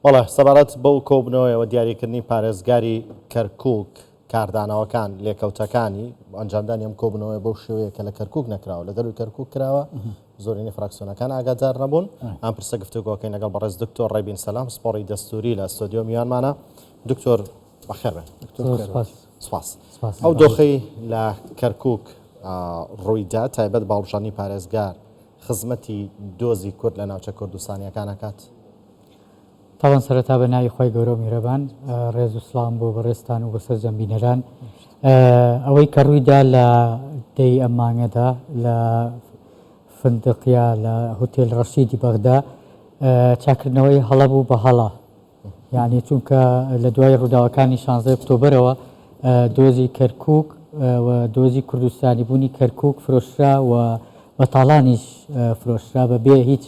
بەڵێ، سەبارەت بەو کۆبوونەوەیە و دیاریکردنی پارێزگاری کەرکووک، کاردانەوەکان، لێکەوتەکانی ئەنجامدانی ئەم کۆبوونەوەیە بەو شێوەیە کە لە کەرکووک نەکراوە، لە دەروی کەرکووک کراوە، زۆرینەی فراکسیۆنەکان ئاگادار نەبوون. ئەم پرسە گفتوگۆکەین لەگەڵ بەڕێز دکتۆر ڕێبین سەلام، پسپۆڕی دەستووری لە ستۆدیۆ میوانمانە. دکتۆر بەخێر بێن. سپاس. ئەو دۆخەی لە کەرکووک ڕوویدا، تایبەت بە هەڵبژاردنی پارێزگار، خزمەتی دۆزی کورد لە ناوچە کوردستانییەکان ئەکات؟ تاوان سەرەتا بە ناوی خوای گەورە و میهرەبان ڕێز و سڵاوم بۆ بەڕێزتان و بۆ سەرجەم بینەران. ئەوەی کە ڕوویدا لە دەی ئەم مانگەدا لە فندق یا لە هوتێل ڕەشیدی بەغدا چاکردنەوەی هەڵە بوو بە هەڵە. یعنی چونکە لە دوای ڕووداوەکانی 16 ئۆکتۆبەرەوە دۆزی کەرکوک و دۆزی کوردستانی بوونی کەرکوک فرۆشرا و بە تاڵانیش فرۆشرا بە بێ هیچ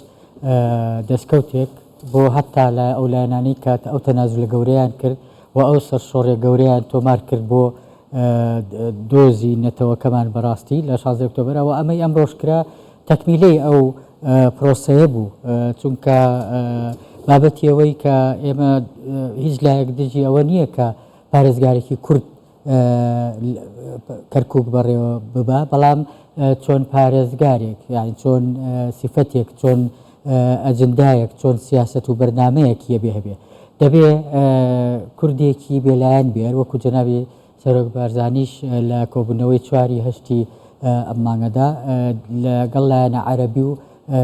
دەستکەوتێک بۆ هەتا لە ئەو لایەنانەی کە ئەو تەنازولە گەورەیان کرد و ئەو سەرشۆڕیە گەورەیان تۆمار کرد بۆ دۆزی نەتەوەکەمان بەڕاستی لە 16 ئۆکتۆبەرەوە ئەمەی ئەمڕۆش کرا تەکمیلەی ئەو پرۆسەیە بوو چونکە بابەتی ئەوەی کە ئێمە هیچ لایەک دژی ئەوە نییە کە پارێزگارێکی کورد کەرکک بەڕێوە ببا بەڵام چۆن پارێزگارێک یان چۆن سیفەتێک چۆن ئەجندایەک چۆن سیاست و بەرنمەیەک یەبێ هەبێ دەبێ کوردێکی بێلایەن بێ وەکو جەنابی سەرۆک بارزانیش لە کۆبوونەوەی چواری هەشتی ئەم مانگەدا لەگەڵ لایەنە عەرەبی و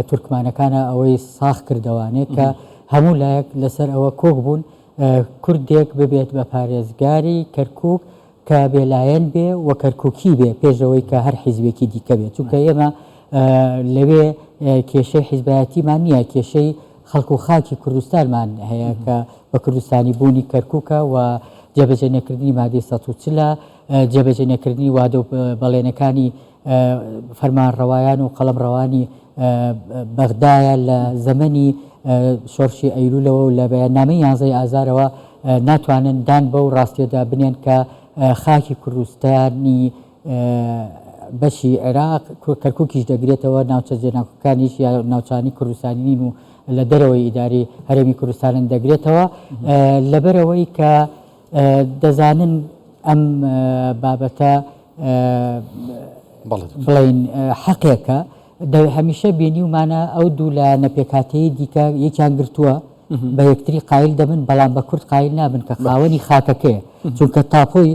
تورکمانەکانە ئەوەی ساخ کردەوانێ کە هەموو لایەک لەسەر ئەوە کۆک بوون کوردێک ببێت بە پارێزگاری کەرکوک کە بێلایەن بێ و کەرکوکی بێ پێش ئەوەی کە هەر حیزبێکی دیکە بێت چونکە ئێمە لەوێ کێشەی حیزبایەتیمان نییە کێشەی خەڵک و خاکی کوردستانمان هەیە کە بە کوردستانی بوونی کەرکوکە و جێبەجێ نەکردنی مادەی 140 جێبەجێ نەکردنی وادە و بەڵێنەکانی فەرمانڕەوایان و قەڵەمڕەوانی بەغدایە لە زەمەنی شۆڕشی ئەیلولەوە و لە بەیاننامەی یانزەی ئازارەوە ناتوانن دان بەو ڕاستیەدا بنێن کە خاکی کوردستانی بەشی عێراق کەرکوکیش دەگرێتەوە ناوچە جێناکۆکانیش یا ناوچانی کوردستانی نین و لە دەرەوەی ئیداری هەرێمی کوردستانن دەگرێتەوە لەبەرەوەی کە دەزانن ئەم بابەتە بڵێین حەقێکە هەمیشە بینیومانە ئەو دوو لایەنە پێکهاتەیەی دیکە یەکیان گرتووە بە یەکتری قایل دەبن بەڵام بە کورد قایل نابن کە خاوەنی خاکەکەیە چونکە تاپۆی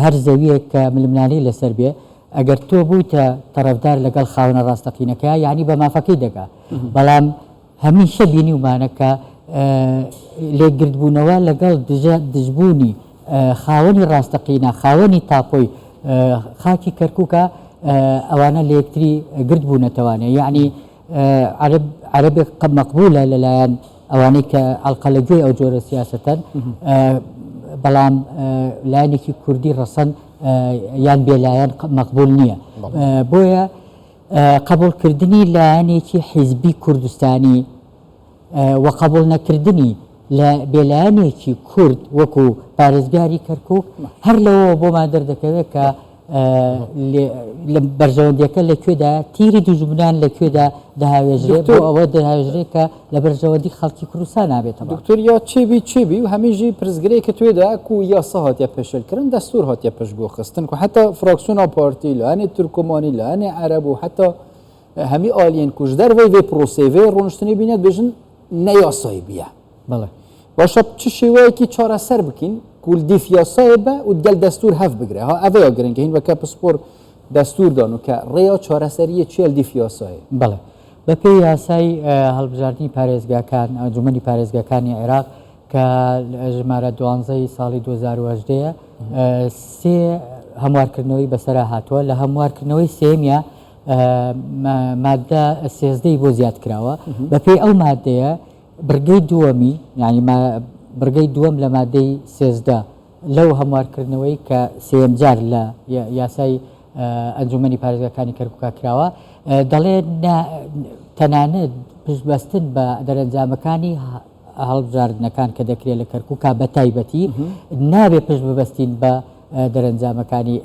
هەر زەویەک کە ململانێی لەسەر بێ ئەگەر تۆ بوویتە تەرەفدار لەگەڵ خاوەنە ڕاستەقینەکە یعنی بە مافەکەی دەگا بەڵام هەمیشە بینیومانە کە لێکگردبوونەوە لەگەڵ دژە دژبوونی خاوەنی ڕاستەقینە، خاوەنی تاپۆی خاکی کەرکووکە، ئەوانە لە یەکتری گرد بوونەتەوانێ. یەعنی عەرەب عەرەبێک قە مەقبوولە لەلایەن ئەوانەی کە ئەڵقە لە گوێی ئەو جۆرە سیاسەتەن، بەڵام لایەنێکی کوردی ڕەسەن یان بێلایەن مەقبوول نییە. بۆیە قەبوڵکردنی لایەنێکی حیزبی کوردستانی و قەبوڵ نەکردنی لە بێلایەنێکی کورد وەکو پارێزگاری کەرکوک هەر لەوەوە بۆمان دەردەکەوێت کە لە بەرژەوەندیەکە لە کوێدا تیری دوژمنان لە کوێدا دەهاوێژرێ بۆ ئەوە دەهاوێژرێ کە لە بەرژەوەندی خەڵکی کوردستان نابێتەوە. دکتۆر یا چێبی چێبی و هەمیژی پرسگرێکە توێدا کو یاسا هاتیە پێشێلکردن دەستور هاتیە پشتگوه خستن کو حتا فراکسیۆنا پارتی لایەنێ تورکمانی لایەنێ عەرەب و حتا هەمی ئالیەن کوش دەرڤەی ڤێ پرۆسەی ڤێ ڕۆنشتنی بینێت بێژن نەیاسایی بیە. بەڵێ. باشە چ شێوەیەکی چارەسەر بکەین کو دیف یاسایە بە و گەل دەستور هەف بگرێ ها ئەڤەیا گرنگە هین وەکە پسپۆر دەستور دان و کە ڕێیا چارەسەریە چێل دیف یاسایە. بەڵێ. بەپێی یاسای هەڵبژاردنی پارێزگاکان، ئەنجومەنی پارێزگاکانی عێراق کە ژمارە دوانزە ی ساڵی 2018 یە، سێ هەموارکردنەوەی بەسەرا هاتووە، لە هەموارکردنەوەی سێیەمیا مادە 13 ی بۆ زیاد کراوە، بەپێی ئەو مادەیە بڕگەی دووەمی یانی بڕگەی دووەم لە مادەی 13 لەو هەموارکردنەوەی کە سێیەم جار لە یاسای ئەنجومەنی پارێزگاکانی کەرکوکا کراوە دەڵێ تەنانەت پشتبەستن بە دەرەنجامەکانی هەڵبژاردنەکان کە دەکرێت لە کەرکوکا بە تایبەتی نابێ پشت ببەستین بە دەرەنجامەکانی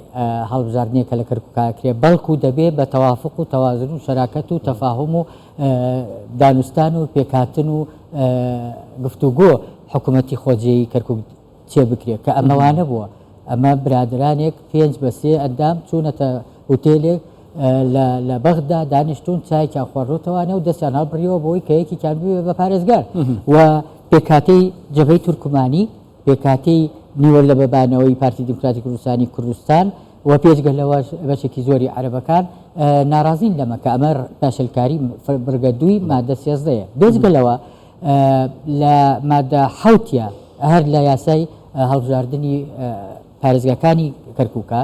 هەڵبژاردنێک کە لە کەرکوکا کرێ بەڵکو دەبێ بە تەوافق و تەوازن و شەراکەت و تەفاهم و دانوستان و پێکهاتن و گفتوگۆ حکوومەتی خۆجێی کەرکک چێ بکرێت کە ئەمە وا نەبووە ئەمە برادرانێک پێنج بە سێ ئەندام چوونەتە هوتێلێک لە بەغدا دانیشتون چایکیان خواردوتەوانە و دەستیان هەڵبڕیەوە بۆی کە یەکێکیان بوێ بە پارێزگار و پێکهاتەی جەبهەی تورکمانی پێکهاتەی نیوە لە بەبانەوەی پارتی دیموکراتی کوردستانی کوردستان و پێجگە لەوەش بەشێکی زۆری عەرەبەکان ناڕازین لەمە کە ئەمە پاشلکاری بڕگە دووی مادە سێزدەیە بێجگە لەوە لە مادە حوتە هەر لە یاسای هەڵبژاردنی پارێزگاکانی کەرکووکە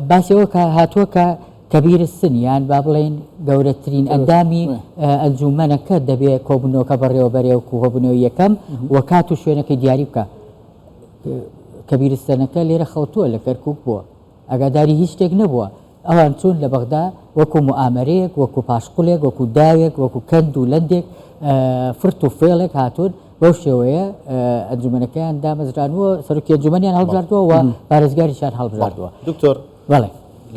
باسی ئەوە کە هاتووە کە کەبیر سن یان با بڵێین گەورەترین ئەندامی ئەنجومەنەکە دەبێ کۆبوونەوەکە بەڕێوەبەرێ و کۆبوونەوەی یەکەم و کات و شوێنەکەی دیاری بکە. کەبیر سنەکە لێرە خەوتووە لە کەرکووک بووە ئاگاداری هیچ شتێک نەبووە. ئەوان چوون لە بەغدا وەکو موئامەرەیەک، وەکو پاشقولێک، وەکو داوێک، وەکو کەند و لەندێک، فرت و فێڵێک هاتوون بەو شێوەیە ئەنجومەنەکەیان دامەزرانووە، سەرۆکی ئەنجومەنیان هەڵبژاردووە و پارێزگاریشیان هەڵبژاردووە. دکتۆر، بەڵێ.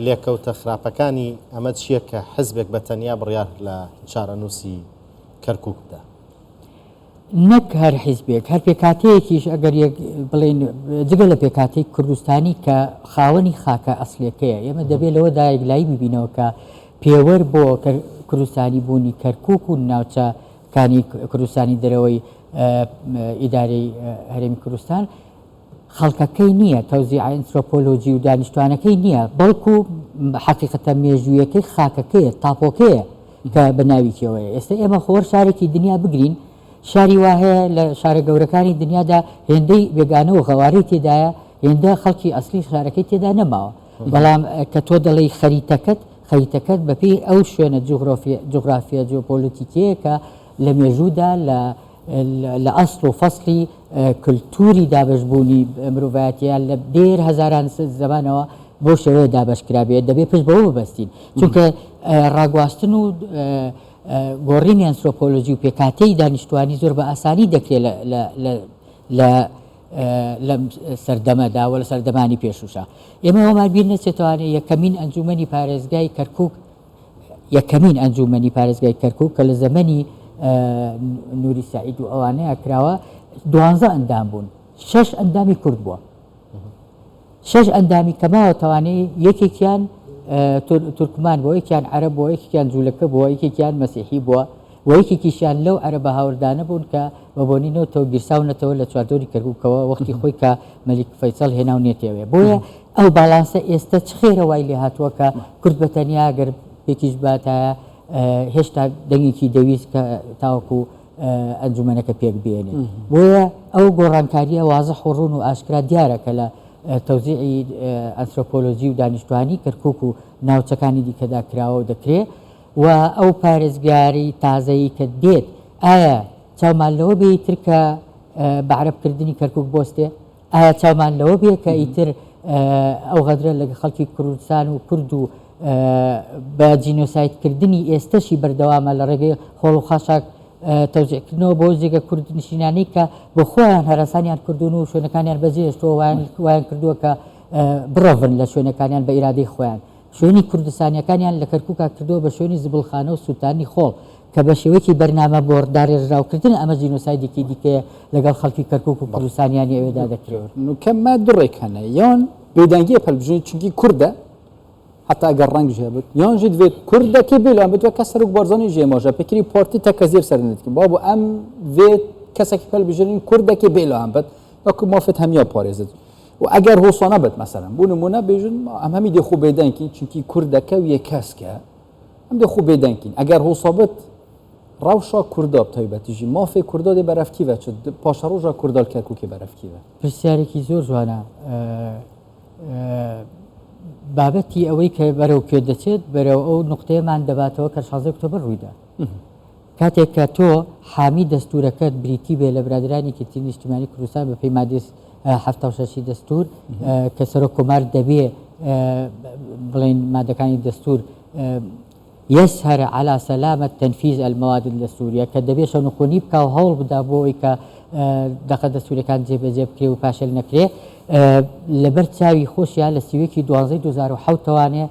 لێکەوتە خراپەکانی ئەمە چییە کە حزبێک بە تەنیا بڕیار لە چارەنووسی کەرکووک بدا؟ نەک هەر حیزبێک، هەر پێکهاتەیەکیش ئەگەر یەک بڵێین جگە لە پێکهاتەی کوردستانی کە خاوەنی خاکە ئەسلیەکەیە، ئێمە دەبێت لەوەدا یەکلایی ببینەوە کە پێوەر بۆ کوردستانی بوونی کەرکووک و ناوچەکانی کوردستانی دەرەوەی ئیدارەی هەرێمی کوردستان خەڵکەکەی نییە، تەوزیعە ئەنترۆپۆلۆجی و دانیشتوانەکەی نییە، بەڵکو حەقیقەتە مێژوویەکەی خاکەکەیە، تاپۆکەیە کە بە ناوی کێوەیە. ئێستا ئێمە خۆ هەر شارێکی دنیا بگرین، شاری وا هەیە لە شارە گەورەکانی دنیادا هێندەی بێگانە و غەوارەی تێدایە، هێندە خەڵکی ئەسلی شارەکەی تێدا نەماوە. بەڵام کە تۆ دەڵێی خەریتەکەت، خەریتەکەت بەپێی ئەو شوێنە جوغرافیە جیۆپۆلیتیکیەیە کە لە مێژوودا لە لە ئەسڵ و فەسڵی کلتوری دابەشبوونی مرۆڤایەتیە لە دێر هەزاران زەمانەوە بەو شێوەیە دابەش کرابێت دەبێت پشت بەوە ببەستین چونکە ڕاگواستن و گۆڕینی ئەنسرۆپۆلۆجی و پێکاتەی دانیشتوانی زۆر بە ئاسانی دەکرێت لە لەم سەردەمەدا و لە سەردەمانی پێشوشە ئێمە ئەومان بیر نەچێتوانێ یەکەمین ئەنجومەنی پارێزگای کەرکک یەکەمین ئەنجوومەنی پارێزگای کەرکووک کە لە زەمەنی نوری سەعید و ئەوانەیە کراوە دوانزە ئەندام بوون شەش ئەندامی کورد بووە شەش ئەندامی کەماوە توانەی یەکێکیان تورکمان بۆ یەکیان عەرەب بۆ یەکێکیان جوولەکە بووە یەکێکیان مەسیحی بووە و یەکێکیشیان لەو عەرەبە هاوردانە بوون کە بە بۆنی نەوتەوە گیرساونەتەوە لە چواردەوری کەرکووکەوە وەختی خۆی کە مەلیک فەیسەڵ هێناونێتەوێ بۆیە ئەو باڵانسە ئێستە چ خێرە وای لێ هاتووە کە کورد بە تەنیا گەر پێکیش باتایە هێشتا دەنگێکی دەویست کە تاوەکو ئەنجومەنەکە پێک بێنێ بۆیە ئەو گۆڕانکاریە وازح و ڕوون و ئاشکرا دیارە کە لە تەوزیعی ئەنترۆپۆلۆجی و دانیشتوانی کەرکک و ناوچەکانی دیکەدا کراوە و دەکرێ و ئەو پارێزگاری تازەیی کە دێت ئایا چاومان لەوە بێ ئیتر کە بە عەرەبکردنی کەرکک بۆستێ؟ ئایا چاومان لەوە بێ کە ئیتر ئەو غەدرە لە خەڵکی کوردستان و کورد و بە جینۆسایدکردنی ئێستەشی بەردەوامە لە ڕێگەی خۆڵ و خاشاک تەوزیعکردنەوە بۆ جێگە کوردنشینانەی کە بۆ خۆیان هەراسانیان کردوون و شوێنەکانیان بەجێهێشتووە وایان کردووە کە بڕەڤن لە شوێنەکانیان بە ئیرادەی خۆیان. شوێنی کوردستانیەکانیان لە کەرکوکا کردووە بە شوێنی زبڵخانە و سوتانی خۆڵ کە بە شێوەیەکی بەرنامە بۆ دارێژراوکردن ئەمە جینۆسایدێکی دیکەیە لەگەڵ خەڵکی کەرکوک و کوردستانیانی ئەوێدا دەکرێت. نوکە مە دو ڕێک هەنە یان بێدەنگیە پەلبژین چونکی کوردە حتا ئەگەر ڕەنگ ژێ بت یان ژی دڤێت کوردەکەی بێلان بت وەکە سەرۆک بارزانی ژێ ماژە پێکری پارتی تەکەزیر سەر ندکن بابو ئەم ڤێت کەسێکی پەلبژێرین کوردەکەی بێلان بت وەکو مافت هەمیا پارێزت و ئەگەر هۆسا نەبێت مەسەلەن بۆ نمونە بێژن ئەم هەمی دێ خۆ بێدەنکین چونکی کوردەکە و یە کەسکە ئەم دێ خۆ بێدەنکین ئەگەر هۆسا بێت ڕەوشا کوردا تایبەتیژی مافێ کوردا دێ بەرەفکی بە چ پاشە ڕۆژە کوردال کەرکوکی بەرەفکی بە. پرسیارێکی زۆر جوانە بابەتی ئەوەی کە بەرەو کوێ دەچێت بەرەو ئەو نقطەیەمان دەباتەوە کە 16 ئۆکتۆبەر ڕوویدا کاتێک کە تۆ حامی دەستوورەکەت بریتی بێ لە برادەرانی یەکێتی نیشتیمانی کوردستان بە پێی مادەی 76 ی دەستوور کە سەرۆک کۆمار دەبێ بڵێن مادەکانی دەستوور يسهر على سلامة تنفيذ المواد الدستورية کە دەبێ شەونخونی بکا و هەوڵ بدا بۆ ئەوەی کە دەقە دەستوورەکان جێبەجێ بکرێ و پاشێل نەکرێ لەبەر چاوی خۆشیان لە سیوەکی دوانزەی 2007 توانێ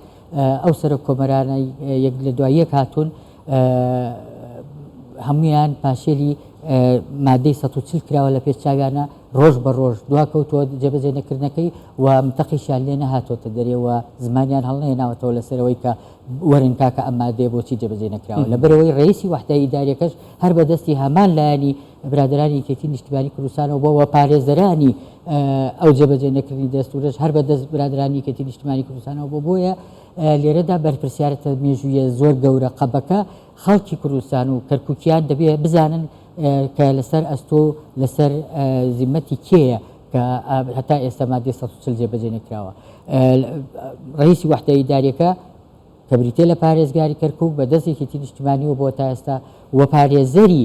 ئەو سەرۆک کۆمەرانەی یەک لە دوای یەک هاتوون هەمویان پاشێلی مادەی 140 کراوە لە پێش چاویانە ڕۆژ بە ڕۆژ دواکەوتووە جێبەجێ نەکردنەکەی و متەقیشیان لێ نەهاتۆتە دەرێ و زمانیان هەڵنەهێناوەتەوە لەسەرەوەی کە وەرن کاکە ئەم مادەیە بۆچی جێبەجێ نەکراوە لەبەرئەوەی ڕەئیسی وەحدە ئیداریەکەش هەر بە دەستی هەمان لایەنی برادەرانی یەکێتی نیشتیمانی کوردستانەوە بووە و پارێزەرانی ئەو جێبەجێ نەکردنی دەستورەش هەر بە دەست برادەرانی یەکێتی نیشتیمانی کوردستانەوە بووە بۆیە لێرەدا بەرپرسیارەتە مێژوویە زۆر گەورە قەبەکە خەڵکی کوردستان و کەرکوکیان دەبێ بزانن کە لەسەر ئەستۆ و لەسەر زیمەتی کێیە کە هەتا ئێستا مادەی 140 جێبەجێ نەکراوە. ڕئیسی وەحدە ئیداریەکە کە بریتیە لە پارێزگاری کەرکوک بە دەست یەکێتی نیشتیمانیەوە بووە تا ئێستا و پارێزەری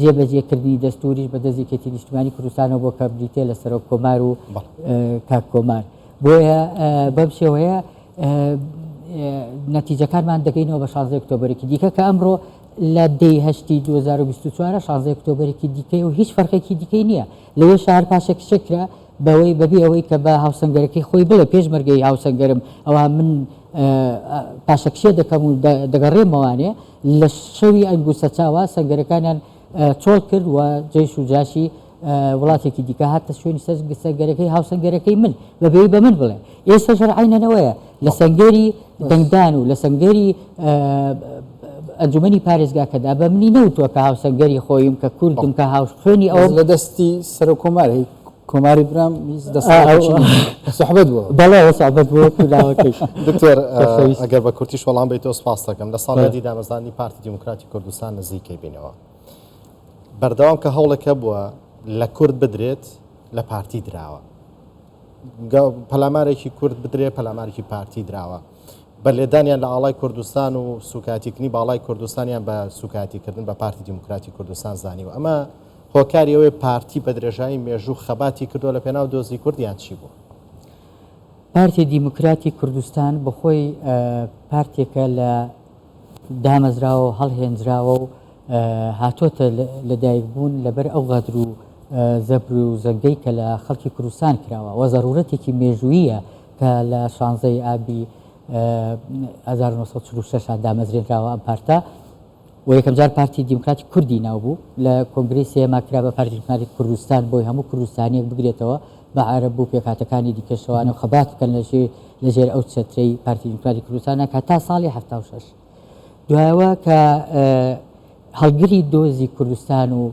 جێبەجێکردنی دەستوریش بە دەست یەکێتی نیشتیمانی کوردستانەوە بووە کە بریتیە لە سەرۆک کۆمار و کاک کۆمار. بۆیە بەم شێوەیە نەتیجەکانمان دەگەینەوە بە 16 ئۆکتۆبەرێکی دیکە کە ئەمڕۆ لە دەی هەشتی 2024 16 ئۆکتۆبەرێکی دیکەی و هیچ فەرقێکی دیکەی نییە لەوێ شار پاشەکشە کرا بەوەی بەبێ ئەوەی کە بە هاوسەنگەرەکەی خۆی بڵێ پێشمەرگەی هاوسەنگەرم ئەوە من پاشەکشێ دەکەم و دەگەڕێمەوانێ لە شەوی ئەنگوسەچاوە سەنگەرەکانیان چۆڵ کرد و جەیش و جاشی وڵاتێکی دیکە هاتە شوێنی سەر سەنگەرەکەی هاوسەنگەرەکەی من بەبێ بە من بڵێ ئێستا شەر عینەنەوەیە لە سەنگەری دەنگدان و لە سەنگەری ئەنجومەنی پارێزگاکەدا بە منی نەوتووە کە هاوسەنگەری خۆیم کە کوردم کە هاوخوێنی ئەو لە دەستی سەرۆک کۆمار هی کۆماری برام هیچ دەسەڵاتێکی نییە. سوحبەت بووە. بەڵێ ئەوە سوحبەت بووە ناوەکەی. دکتۆر ئەگەر بە کورتیش وەڵام بەیتەوە سپاست دەکەم. لە ساڵیادی دامەزراندنی پارتی دیموکراتی کوردستان نزیکەی بینەوە. بەردەوام کە هەوڵێک هەبووە لە کورد بدرێت لە پارتی دراوە. پەلامارێکی کورد بدرێ پەلامارێکی پارتی دراوە. بە لێدانیان لە ئاڵای کوردستان و سوکایەتیکردنی باڵای کوردستانیان بە سوکایەتیکردن بە پارتی دیموکراتی کوردستان زانیوە. ئەمە هۆکاری ئەوەی پارتی بە درێژایی مێژوو خەباتی کردووە لە پێناو دۆزی کورد یان چی بوو؟ پارتی دیموکراتی کوردستان بەخۆی پارتێکە لە دامەزراوە و هەڵهێنجراوە و هاتۆتە لەدایکبوون لەبەر ئەو غەدر و زەبر و زەنگەی کە لە خەڵکی کوردستان کراوە و زەرورەتێکی مێژوویە کە لە شانزەی ئابی 1946 دامەزرێنراوە ئەم پارتە و یەکەمجار پارتی دیموکراتی کوردی ناو بوو لە کۆنگرەی سێیەما کرا بە پارتی دیموکراتی کوردستان بۆی هەموو کوردستانیەک بگرێتەوە بە عەرەب و پێکهاتەکانی دیکەشەوانە و خەبات بکەن لە ژێر ئەو چەترەی پارتی دیموکراتی کوردستانە کە تا ساڵی 76 دوایەوە کە هەڵگری دۆزی کوردستان و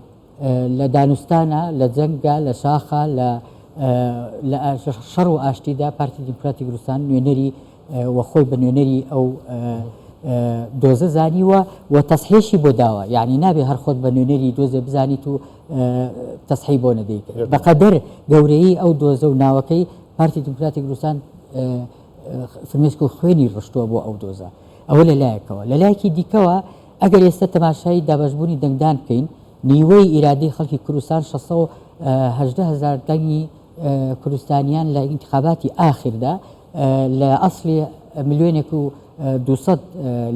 لە دانوستانە، لە جەنگا، لە شاخا، لە لە شەڕ و ئاشتیدا پارتی دیموکراتی کوردستان نوێنەری و خۆی بە نوێنەری ئەو دۆزە زانیوە و تەسحیشی بۆ داوە یعنی نابێ هەر خۆت بە نوێنەری دۆزێ بزانیت و تەسحی بۆ نەدەیت بەقەدەر گەورەیی ئەو دۆزە و ناوەکەی پارتی دیموکراتی کوردستان فرمێسک و خوێنی ڕشتووە بۆ ئەو دۆزە ئەوە لە لایەکەوە لە لایەکی دیکەوە ئەگەر ئێستا تەماشای دابەشبوونی دەنگدان بکەین، نیوەی ئیرادەی خەڵکی کوردستان 618 هەزار دەنگی کوردستانیان لە ئینتخاباتی ئاخردا لە ئەسڵی ملیۆنێک و 200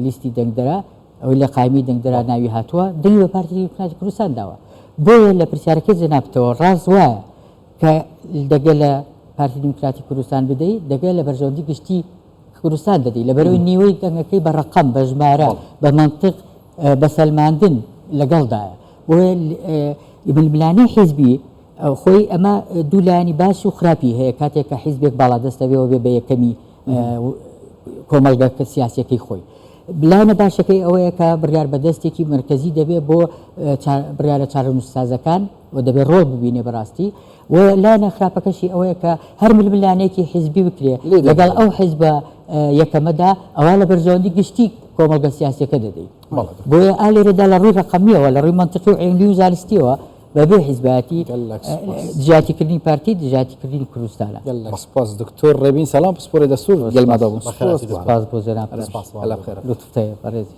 لیستی دەنگدەرا ئەوەی لە قایمی دەنگدەرا ناوی هاتووە دەنگی بە پارتی دیموکراتی کوردستان داوە. بۆیە لە پرسیارەکەی جەنابتەوە ڕاست وایە کە دەگە لە پارتی دیموکراتی کوردستان بدەی دەگە لە بەرژەوەندی گشتی کوردستان دەدەی لەبەرئەوەی نیوەی دەنگەکەی بە ڕەقەم بە ژمارە بە مەنتق بە سەلماندن لەگەڵدایە بۆیە ململانێی حیزبی خۆی ئەمە دوو لایەنی باش و خراپی هەیە کاتێک کە حیزبێک باڵادەست دەبێەوە بێ بە یەکەمی کۆمەڵگە سیاسەکەی خۆی لایەنە باشەکەی ئەوەیە کە بڕیار بەدەستێکی مرکزی دەبێت بۆ بڕیارە چارەنووسسازەکان و دەبێت ڕۆڵ ببینێ بەڕاستی و لایەنە خراپەکەشی ئەوەیە کە هەر ململانێکی حیزبی بکرێ لەگەڵ ئەو حیزبە یەکەمەدا ئەوا لە بەرژەوەندی گشتی کۆمەڵگە سیاسیەکە دەدەی. بۆیە ئا لێرەدا لە ڕووی ڕەقەمیەوە لە ڕووی مەنتقی و عیلمی و زانستیەوە بەبێ حیزبایەتی دژایەتیکردنی پارتی دژایەتیکردنی کوردستانە. گەلەک سپاس دکتۆر ڕێبین سەلام پسپۆڕی دەستور گەلمەدا بوون. سپاس بۆ جەنابتان. لوتفتە بەڕێزی.